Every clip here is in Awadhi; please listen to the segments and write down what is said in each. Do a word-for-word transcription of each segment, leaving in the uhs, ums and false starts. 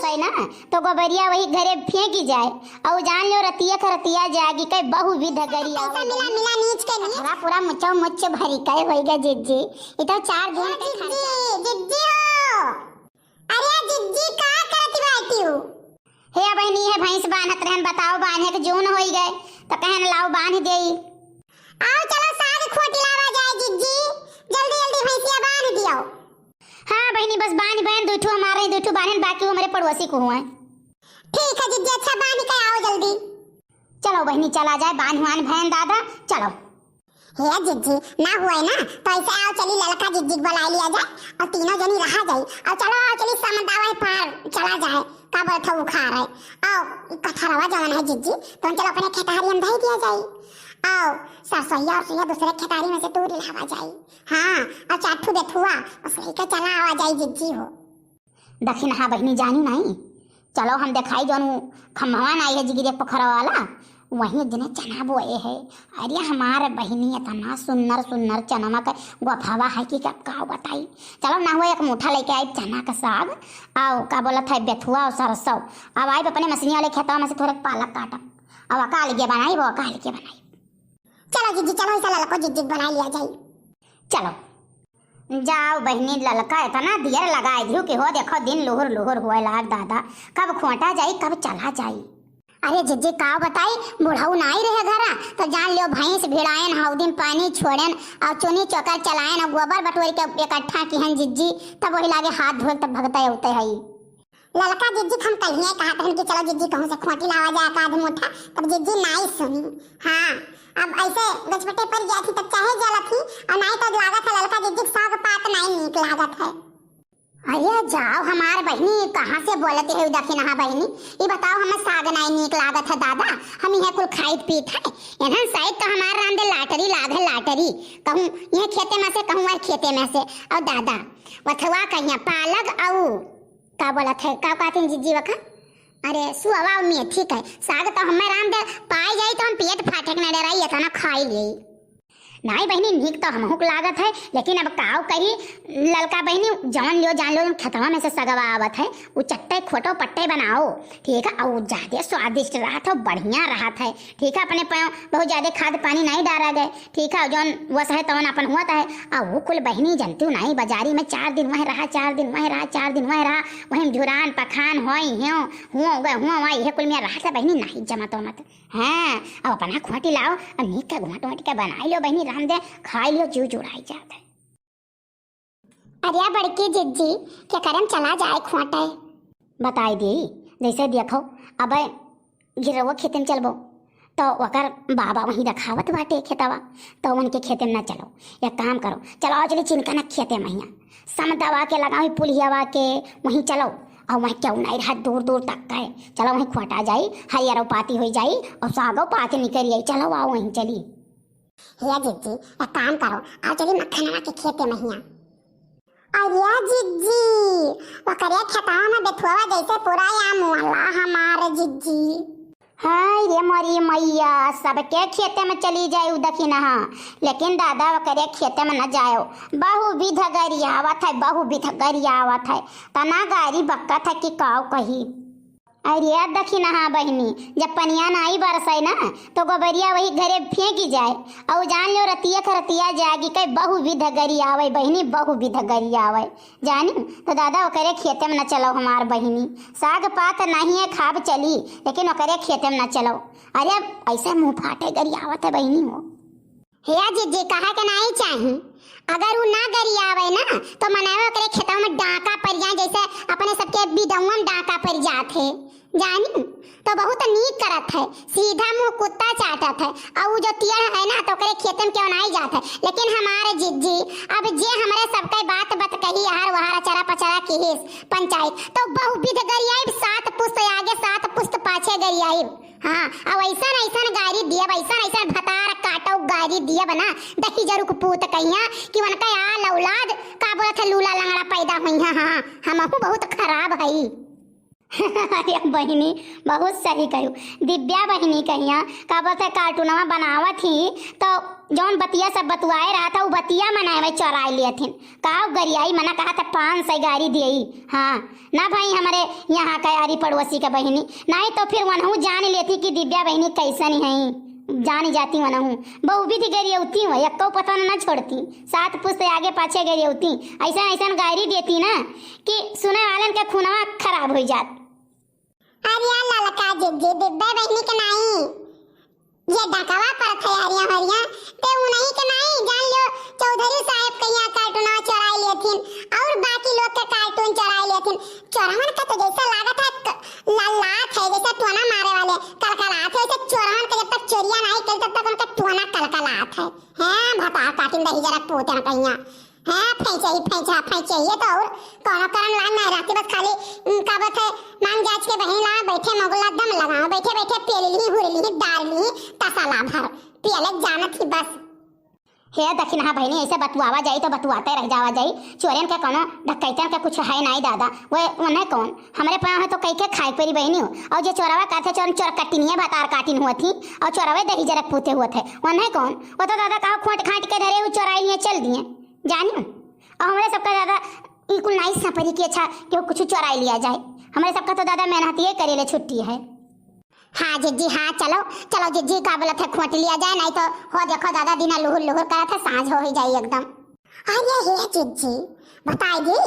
सही ना, तो गोबरिया वही घरे फेंकी जाए, और जान लो रतिया क रतिया जागी के बहुविध गरियावै। कैसा मिला, मिला नीच के नीच। पूरा, पूरा मुचो मुच भरी के होई गे जिज्जी, ई तो चार दिन ए के जिज्जी, खर्चा। जिज्जी हो, अरे जिज्जी का करत बाटिउ? हे बहिनी, हे भैंस बान्हत रहन, बताओ बान्हे के जून होई गए, तो कहन लाओ बान्ह देई। आओ चलो साग खोटी लावा जाए जिज्जी, जल्दी जल्दी भैंसिया बान्ह दियो। हाँ बहिनी, बस बान्ह बहन, दुइ ठो हमारे, दुइ ठो बान्हन, बाकी वो हमारे पड़ोसी को हुआ है। ठीक है जिज्जी, अच्छा बान्ह के आओ जल्दी। चलो बहिनी, चला जाए, बान्ह वान्ह बहन दादा, चलो। हे जिज्जी, ना हुए ना, तो ऐसे आओ चली ललका जिज्जी के बुलाई लिया जाए, और तीनों जनी रहा जाई, और चलो आओ चली समदावा पार चला जाए, का बोलत हो उखाड़ है, आओ ई कठरवा जवन है जिज्जी, तो चलो अपने खेतहरी में धई दिया जाई, आओ सरसोइया और सुइया दूसरे खेतहरी में से तूर लावा जाई, हाँ, और चार ठो बेथुआ, बस लेके चला आवा जाई जिज्जी हो। दखिनहा बहिनी जानी नाई, चलो हम देखाई जौन उ खम्हवा नाई है जिगिरे पोखरा वाला, वहीं एक जने चना बोए है। अरे हमार बहिनी इतना सुन्नर सुन्नर चनवा के गोफवा है कि का, का बताई। चलो ना हुआ एक मुठा लेके आई चना का साग, आओ का बोलत है बेथुआ और सरसों। अब आई अपने मसनिया वाले खेतवा में से थोड़े पालक काटब, अब अकाल के बनाई, वो अकाल के बनाई। चलो जिज्जी, चलो ऐसा ललको जिज्जी के बनाई लिया जाई। चलो। जाओ बहिनी, ललका इतना देर लगाए दियो कि हो देखो दिन लुहुर लुहुर हुए लाग दादा, कब खोटा जाई कब चला जाई। अरे जिज्जी का बताई, बुढ़ऊ नाई रहे घरा, तो जान लियो भैंस भिड़ायन, हौदी में पानी छोड़ेन, और चुनी चोकर चलायन, और गोबर बटोर के इकट्ठा किहन जिज्जी, तब वही लागे हाथ धोल तब भगते उते हई। ललका जिज्जी के हम कल्हिये कहत हन कि चलो जिज्जी कहूँ से खोटी लावा जाए एक आध मुठा, तब जिज्जी नाई सुनी। हाँ, अब ऐसे गचपटे पर गया थी तब चाहे जलत ही, और नाई तो लागत है ललका जिज्जी के साग पात नाई नीक लागत है। अरे जाओ हमार बहिनी, कहाँ से बोलत है दखिनहा बहिनी? ई बताओ, हमें साग नाई नीक लागत है दादा, हम इहे कुल खाइत पीत है। एनहन साइड तो हमार राम दे लाटरी लाग है, लाटरी। कहूँ इहे खेते में से, कहूँ वह खेते में से। और दादा, बथुआ कहिया पालक, और का बोलत है, का कहतीन जिज्जी वखा? अरे सुअवा और मेथी का साग तो हमें राम दे पाई जाई तो हम पेट फाटे के न डराई, इतना खाई लेई। नाई बहिनी, नीक तो हमहू के लागत है, लेकिन अब काव कही ललका बहिनी, जवन लियो जान लो, खेतवा में से सगवा आवत है, उ चट्टे खोटो पट्टे बनाओ, ठीक है, और ज्यादा स्वादिष्ट रहत है, बढ़िया रहत है, ठीक है, अपने प-, बहुत ज्यादा खाद पानी नहीं डारा गए, ठीक है, जौन वस है तवन अपन हुआ है। आ वो कुल बहिनी जनती नहीं, बाजारी में चार दिन वह रहा, चार दिन वह रहा, चार दिन वह रहा, वहीं झुरान पखान होई, हुओ, हुओ गए, हुओ वहाँ, यह कुल में रहा था बहिनी, नहीं जमा तो मत। हाँ, अब अपना खोटी लाओ, अब नीक का घोंट वोंट के बनाई लो बहिनी, राम दे, खाई लो, जीव जुड़ाई जात है। अरे बड़की जिज्जी, के करम चला जाए खोटे। बताई दी, जैसे देखो, अब गिरवा खेते में चलबो, तो ओकर बाबा वहीं रखावत बाटे खेतवा, तो उनके खेते में ना चलो। एक काम करो, चलो आओ चली चिनकना खेते में हियाँ, समदवा के लगाओ पुलियावा के, वहीं चलो। और वहीं क्यों नहीं रहा दूर दूर तक का है, चलो वहीं खोटा जाई, हरियर पाती हो जाई और सागो पात निकल आई। चलो आओ वहीं चली। हे जिज्जी, एक काम करो, आओ चली मखनवा के खेते में हियाँ। अरे जिज्जी, ओकरे खेतवा में बेथुआ जैसे पूरा या मुअला हमार जिज्जी। हाय रे मोरी मैया, सबके खेते में चली जाए उ दखिनहा, लेकिन दादा ओकरे खेते में न जाओ, बहुविध गरियावत है, बहुविध गरियावत है, तना गारी बकत है कि काव कही। अरे दखिनहा बहिनी, जब पनिया नाई बरसै ना, तो गोबरिया वही घरे फेंकी जाए, और जान लो रतिया क रतिया जागी के बहुविध गरियावै बहिनी, बहुविध गरियावै। जानी, तो दादा ओकरे खेते में न चलो हमार बहिनी, साग पात नहीं है खाब चली, लेकिन ओकरे खेते में न चलो। अरे अब ऐसे मुँह फाटे गरियावत है बहिनी हो। हे जिज्जी, कहा के नाई चाही, अगर उ ना गरियावे ना, तो मनावे ओकरे खेतवा में डाका पड़ जाए, जैसे अपने सबके बिडौआ में डाका पड़ जात है, जानी, तो बहुत नीक करत है, सीधा मुँह कुत्ता चाटत है। और उ जो तियड़ है ना, तो ओकरे खेते में क्यों नाई जात है, लेकिन हमारे जिज्जी, अब जे हमरे सबके बात बत कही, हर वहार चरा पचरा किहिस पंचायत, तो बहुविध गरियाइब, सात पुस्त आगे, सात पुस्त पाछे गरियाइब। हाँ, अब ऐसन ऐसन गारी दियब, ऐसन ऐसन भतार काटो गारी दियब ना, दही जरूक पूत कहिया कि उनका आल औलाद का बोलत है, लूला लंगड़ा पैदा हुई है। हाँ, हमहू बहुत खराब हई। अरे बहिनी, बहुत सही कहू। दिव्या बहिनी कहिया, का बोलते, कार्टूनवा बनावत ही, तो जौन बतिया सब बतुआए रहा था, उ बतिया मनाए में चोराए लियथिन। का गरियाई मना कहा था, पाँच सौ गारी दियई। हाँ, ना भाई, हमरे यहाँ का अरी पड़ोसी का बहिनी, नहीं तो फिर वनहू जान लेती कि दिव्या बहिनी कैसन है, जान जाती वनहू। बहु भी थी गरियौती हो, एक्को पता न छोड़ती, सात पुस्त आगे पाछे गरियौती। ऐसा ऐसा गारी देती ना कि सुने वालन के खूनवा खराब हो जात। अरे यार ललका जिज्जी, दिव्या बहिनी के नाई, ये डकवा पर थे हरिया हरिया, ते उन्हीं के नाई, जान लियो, चौधरी साहब के यहाँ कार्टून चोराई लेथिन और बाकी लोग के कार्टून चोराई लेथिन। चोरवन का तो जैसे लागत है क-, लल्लात है, जैसे टोना मारे वाले कलकलात है, वैसे चोरवन के जब तक चोरिया नहीं करी, तब तक उनका टोना कलकलात है। हैं, भतार काटिन दही जरा पूते न कहिया। हैं, फैंचे ही फैंचा, फैंचे ही तो और कौनो करन लाग नहीं रहती, बस खाली, उम, का बात है, मांग जांच के बहिन ला, बैठे मगुला दम लगाओ, बैठे बैठे पेल ली, हुर ली, डार ली, तसला भर, पियले जानत ही बस। हे दखिनहा बहिनी, ऐसे बतुआवा जाई तो बतुआते रह जावा जाई। चोरन के कौनो डकैतन के कुछ है नाई दादा। वे उन्हें कौन? हमरे पाँव है तो कई के खाए परी बहिनी हो। और जे चोरवा कहते चोरन चोर कटिनिया भतार काटिन हुआ थी और चोरवे दही जरक पूते हुआ थे। उन्हें कौन? वो तो दादा कहो खोट खाट के धरे हुए चोराई लिए चल दिए। जानियो? और हमरे सबका दादा ई कुल नाई सपरी की अच्छा कि वो कुछ चोराई लिया जाए। हमरे सबका तो दादा मेहनत ये करे ले छुट्टी है। हाँ जिज्जी, हाँ, चलो, चलो जिज्जी, का बोलत है, खोट लिया जाए, नहीं तो हो देखो दादा, दिना लुहुर लुहुर करत है, सांझ हो ही जाई एकदम। अरे हे जिज्जी, बताई दी,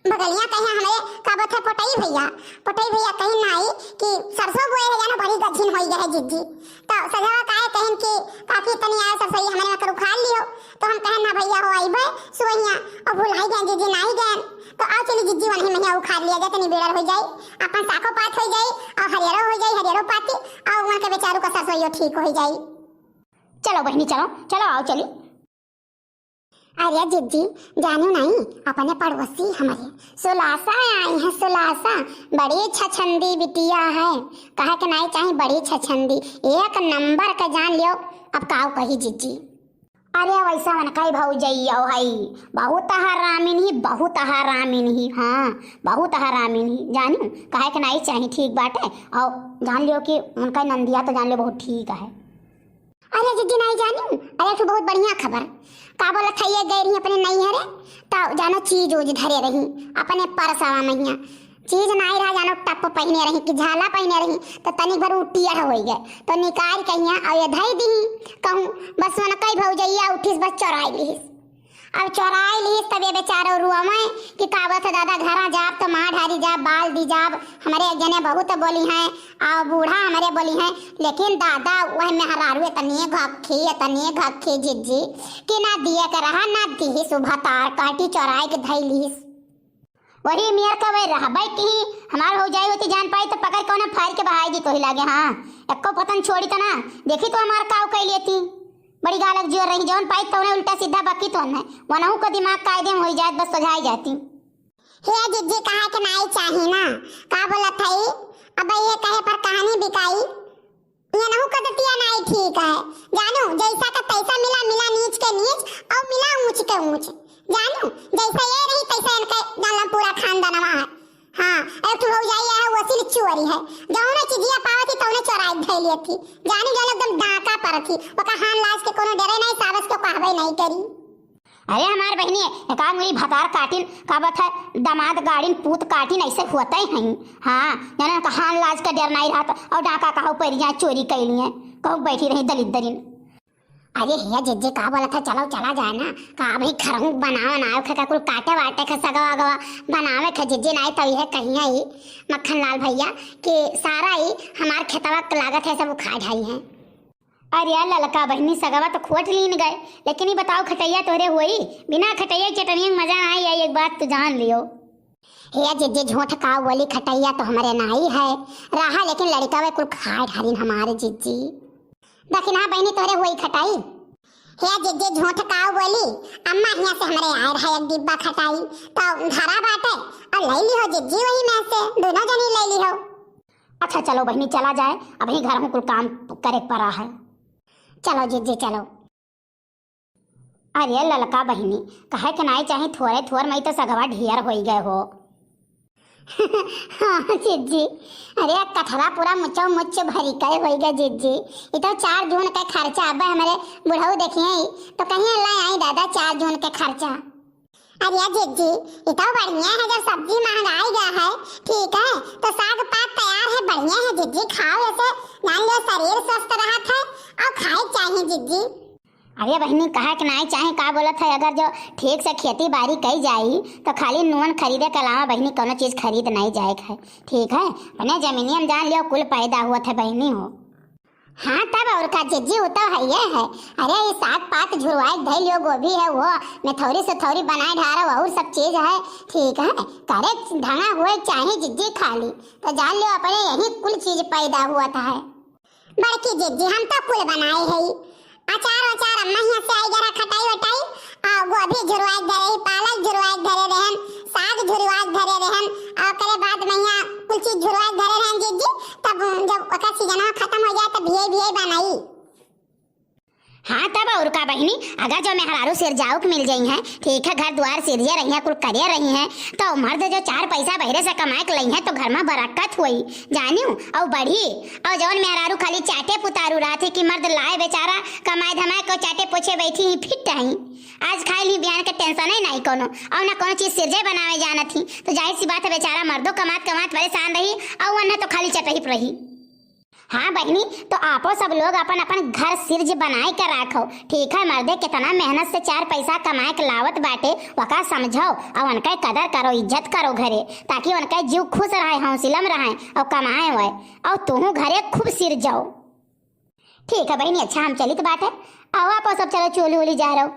बगलिया कहीं हमरे का बोलत है, पटई भैया, पटई भैया कहीं नाई कि सरसों बोए है, जानो बड़ी गझिन होई गए है जिज्जी। तो सजवा काहे कहिन कि काकी तनी आए सरसोई हमरे मकर उखाड़ लियो, तो हम कहन ना भैया हो आइबे सुबहिया, और भुलाई गए जिज्जी, नाई गए, तो आओ चली जिज्जी वही महिया उखाड़ लिया जाए, तनी बेड़र हो जाई, अपन साखो पात हो जाई, और हरियरो हो जाई, हरियरो पाती, और उनके बेचारू का सरसोइयो ठीक हो जाई। चलो बहिनी, चलो, चलो, आओ चली। अरे जिज्जी, जानू नहीं, अपने पड़ोसी हमरे सुलासा आई है, सुलासा, बड़ी छछंदी बिटिया है, कहे के नहीं चाही, बड़ी छछंदी, एक नंबर के जान लियो। अब काऊ कही जिज्जी। अरे वैसा मन कई भौजैया है, बहुत हरामिन ही, बहुत हरामिन ही, हाँ, बहुत हरामिन ही, जानू, कहे के नहीं चाही, ठीक बाटे। और जान लियो कि उनका नंदिया तो जान लियो बहुत ठीक है। अरे जिज्जी नाई जानी, अरे एक ठो बहुत बढ़िया खबर। का बोलत है, ये गई रही अपने नैहरे, तो जानो चीज उज धरे रही अपने परसवा महिया। चीज नाई रहा जानो, टप पहिने रही कि झाला पहिने रही, तो तनिक भर उ टियर होइ गए, तो निकाल कहिया और ये धई दी। कहूँ बस मन कई भौजैया उठिस बस चोराई लिहिस। अब चोराई लिहिस तब ये बेचारो रुआवे कि का बोलत है दादा, घरा जाब तो मार ढारी जाब, बाल दी जाब, हमरे एक जने बहुत बोली हैं, आ बूढ़ा हमरे बोली हैं, लेकिन दादा वह मेहरारू इतनी घक्खी, इतनी घक्खी जिज्जी कि ना दिए के रहा, ना दिही सुबह तार काटी चोराई के धई लिहिस। वही मेर का वही रहबे की हमार भौजाई होती जान पाई तो पकड़ के उन्हें फाड़ के बहाई दी तोही लागे। हाँ, एको पतन छोड़ी तो ना, देखी तो हमार काव कई लेती। बड़ी गालक जोर रही, जौन पाई तौने उल्टा सीधा बकी तो है, वनहु को दिमाग कायदे में होई जात, बस सोझाई जाती। हे जिज्जी कहा के नाई चाही ना, का बोलत हई? अब ये कहे पर कहानी बिकाई, ये नहु कदतिया नाई ठीक है। जानू, जैसा का तैसा मिला, मिला नीच के नीच और मिला ऊंच के ऊंच। जानू, जैसा ये रही तैसा इनके जानला पूरा खानदानवा है। हाँ, एक ठो भौजाई है, वो असील चोरी है, जौने चिजिया पावत ही तौने चोराई धई लेती। जानू, जान एकदम डाका परत ही, ओका हान लाज के कोनो डरे नहीं, सावस के कहबे नहीं करी। अरे हमार बहिनी, एका मुरी भतार काटिन, का बात है, दामाद गाड़िन, पूत काटिन, ऐसे होते हैं। हाँ, जाने का हान लाज का डर नहीं रहता, और डाका कहू परि जाए, चोरी कइ लिए, कहू बैठी रही दलिद्दरिन। अरे हे जिज्जी, का बोलत है, चलो चला जाए ना, का अभी खरहू बनावे ना आयो, का कुल काटे वाटे के सगवा अगवा बनावे के जिज्जी, नहीं तो ये कहिया ही मक्खन लाल भैया कि सारा ही हमार खेतवा के लागत है सब उखाड़ ढाई है। अरे यार ललका बहिनी, सगवा तो खोट लीन गए, लेकिन ये बताओ खटैया तोहरे होई? बिना खटैया के चटनिया में मजा ना आई, एक बात तो जान लियो। हे जिज्जी झूठ का बोली, खटैया तो हमरे नाई है रहा, लेकिन लड़का वे कुल खाए ढारिन हमारे जिज्जी। दखिनहा बहिनी तोहरे होई खटाई। हे जिज्जी झूठ का बोली, अम्मा हिया से हमरे आए रहा एक डिब्बा खटाई, तो धरा बाटे और ले ली हो जिज्जी वही में से, दोनों जनी ले ली हो। अच्छा चलो बहिनी, चला जाए, अबही घर में कुल काम करे के परा है। चलो जिज्जी, चलो। अरे ललका बहिनी, कहे के नाई चाही, थोरे थोर में तो सगवा ढेर होई गए हो। हाँ जिज्जी, अरे कठरा पूरा मुचौ मुच भरी के होई गा जिज्जी। ई तो चार जून के खर्चा अब हमरे बुढ़ऊ देखिए ही, तो कहिए ला आई दादा चार जून के खर्चा। अरे जिज्जी, ई तो बढ़िया है, जब सब्जी महंगाई गा है, ठीक है, तो साग पात तैयार है, बढ़िया है जिज्जी, खाओ ऐसे, जान लो शरीर स्वस्थ रहत है और खाए चाहिए जिज्जी। अरे बहिनी, कहा के नाई चाहे का बोलत है, अगर जो ठीक से खेती बारी कई जाई तो खाली नून खरीदे के अलावा बहिनी कौनो चीज खरीद नाई जाए के है, ठीक है। अपने जमीनिया में जान लियो कुल पैदा हुआ था बहिनी हो। हाँ तब और का जिज्जी, वो तो है ये है। अरे ये साग पात झुरवाए के धई लियो, गोभी है वो, मेथौरी सथौरी बनाए ढारो और सब चीज है, ठीक है। करे धना हुए चाहे जिज्जी खाली, तो जान लियो अपने यही कुल चीज पैदा हुआ था है। बड़की जिज्जी, हम तो कुल बनाए है। अचार वचार अम्मा हियां से आई गरा खटाई वटाई, आ गोभी झुरवाए धरे ही, पालक झुरवाए धरे रहन, साग झुरवाए धरे रहन, और ओकरे बाद में हियां कुल चीज झुरवाए धरे रहन जिज्जी। तब जब ओकर सीजनवा खत्म हो जाए तब भिये भिये बनाई। हाँ तब और का बहिनी, अगर जो मेहरारू सिरजाऊ के मिल जाई हैं, ठीक है, घर द्वार सिरजे रही हैं, कुल करे रही हैं, तो मर्द जो चार पैसा बहरे से कमाए के लई हैं तो घर में बरकत होई, जानियो, और बढ़ी। और जौन मेहरारू खाली चाटे पुतारू रहत ही कि मर्द लाए बेचारा कमाए धमाए को चाटे पोछे बैठी ही फिट रही, आज खाए ली बिहान के टेंशन ही नहीं कोनो, और ना कोनो चीज सिरजे बनावे जानत ही, तो जाहिर सी बात है बेचारा मर्दो कमात कमात परेशान रही और वन्ना तो खाली चटही पर रही। हाँ बहिनी, तो आपो सब लोग अपन अपन घर सिरज बनाए के राखो, ठीक है। मर्दे कितना मेहनत से चार पैसा कमाए के लावत बाटे, वका समझो और उनका कदर करो, इज्जत करो घरे, ताकि उनका जीव खुश रहे, हौसला में रहे और कमाए हुए और तुहू घरे खूब सिरजो। ठीक है बहिनी, अच्छा हम चलित बाटे, आओ आपो सब चलो चोली ओली जा रहो।